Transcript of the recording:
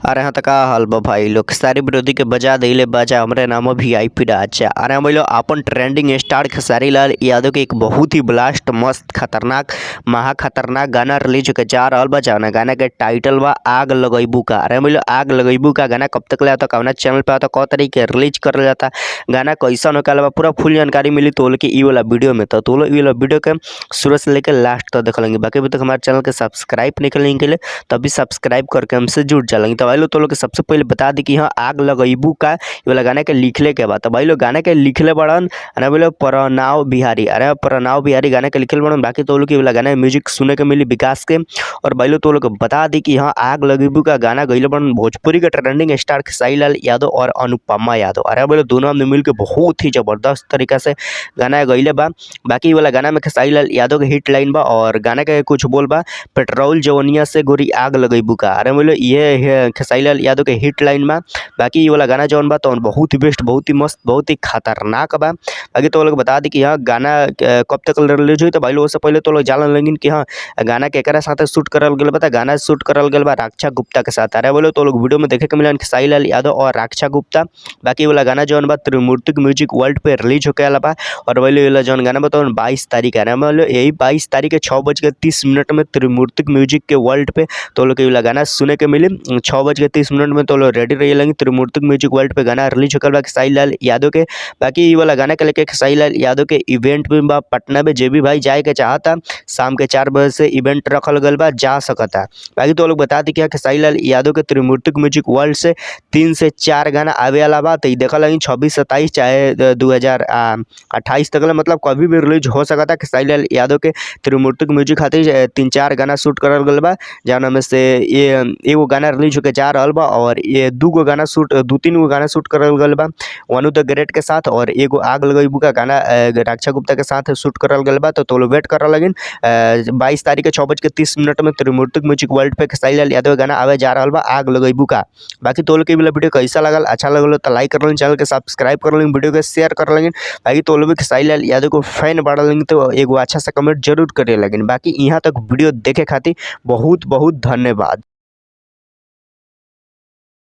अरे हाँ त का हाल बा भाई लोग। सारी विरोधी के बजा देले बाजा, हमरे नाम वीआईपी राजा। अरे हम लोग अपन ट्रेंडिंग स्टार खेसारी लाल यादव के एक बहुत ही ब्लास्ट मस्त खतरनाक महा खतरनाक गाना रिलीज होके जा रहल बा, जौना गाना के टाइटल बा आग लगैबू का। अरे हम लोग आग लगैबू का गाना कब तक ले आता, कौना चैनल पे आता, क तारीख के रिलीज करल जाता, गाना कैसन होके बा, पूरा फुल जानकारी मिली तो के इ वाला वीडियो में। तो लोग इ वाला वीडियो के शुरू से लेकर लास्ट तक देख लेंगे। बाकी अभी तक हमारे चैनल के सब्सक्राइब नहीं कर लेंगे तभी सब्सक्राइब करके हमसे जुड़ जाएंगे। तो भाई लोग तो लोग सबसे पहले बता दी कि हाँ आग लगैबू का ये वाला गाना के लिखले के बाद। तो भाई लोग गाना के लिखले बड़न अरे भाई लोग प्रणव बिहारी, अरे प्रणव बिहारी गाना के लिखले बड़न। बाकी तो लोग ये वाला गाना म्यूजिक सुने के मिली विकास के। और भाई लोग तो लोग बता दी कि हाँ आग लगैबू का गाना गैले बड़न भोजपुरी के ट्रेंडिंग स्टार खेसारी लाल यादव और अनुपमा यादव। अरे भाई लोग दोनों हमने मिल के बहुत ही जबरदस्त तरीका से गाना गैले बा। बाकी ये वाला गाना में खेसारी लाल यादव के हिट लाइन बा और गाना के कुछ बोल बा पेट्रोल जवनिया से गोरी आग लगैबू का। अरे बोलो ये खेसारी लाल यादव के हिट लाइन बा। बाकी ये वाला गाना जौन बा तौन बहुत ही बेस्ट, बहुत ही मस्त, बहुत ही खतरनाक बा। बाकी तो लोग बता दी कि हाँ गाना कब तक रिलीज हुई। तो भाई लोग उससे पहले तो लोग जान लेंगे कि हाँ गाना केकरा साथ शूट करल गेल बा। गाना शूट करल गेल बा रक्षा गुप्ता के साथ। अरे बोलो तो लोग वीडियो में देखे के मिलन खेसारी लाल यादव और रक्षा गुप्ता। बाकी वाला गाना जौन बा त्रिमूर्ति म्यूजिक वर्ल्ड पे रिलीज होके आला बा। और वही वाला जौन गाना बा तौन 22 तारीख है। बोलो यही 22 तारीख के 6:30 में त्रिमूर्ति म्यूजिक के वर्ल्ड पे तो लोग वाला गाना सुने के मिली। 6:30 में तो लोग रेडी रही लगी त्रिमूर्ति म्यूजिक वर्ल्ड पे गाना रिलीज होकर बा खेसारी लाल यादव के। बाकी ये वाला गाना के लेके खेसारी लाल यादव के इवेंट भी बा पटना में, जे भी भाई जाए के चाहता शाम के 4 बजे से इवेंट रखल गल बा, जा सकता। बाकी तो लोग बता दी कि खेसारी लाल यादव के त्रिमूर्ति म्यूजिक वर्ल्ड से 3 से 4 गाना आवे वाला बा। तो देखा लगी 26 27 चाहे 2028 तक, मतलब कभी भी रिलीज हो सकता। खेसारी लाल यादव के त्रिमूर्ति म्यूजिक खातिर 3-4 गाना शूट करल गल बा, जौन में से ये एगो गाना रिलीज होके जा रहल बा और ये 2 गाना शूट 2-3 गो गाना शूट करल गल बा वनु the great के साथ और एगो आग लगैबू का गाना रक्षा गुप्ता के साथ शूट करल गल बा। तो लोग वेट कर लगिन 22 तारीख के 6:30 में त्रिमूर्ति म्यूजिक वर्ल्ड पे खेसारी लाल यादव गाना आवे जा रहल बा आग लगैबू का। बाकी तो लोग के वीडियो कैसा लगल, अच्छा लगल तो लाइक कर लें, चैनल के सब्सक्राइब कर लें, वीडियो के शेयर कर लें। बाकी तो लोग खेसारी लाल यादव को फैन बढ़ लेंगे तो एगो अच्छा सा कमेंट जरूर करे लगिन। बाकी यहाँ तक वीडियो देखे खातिर बहुत बहुत धन्यवाद।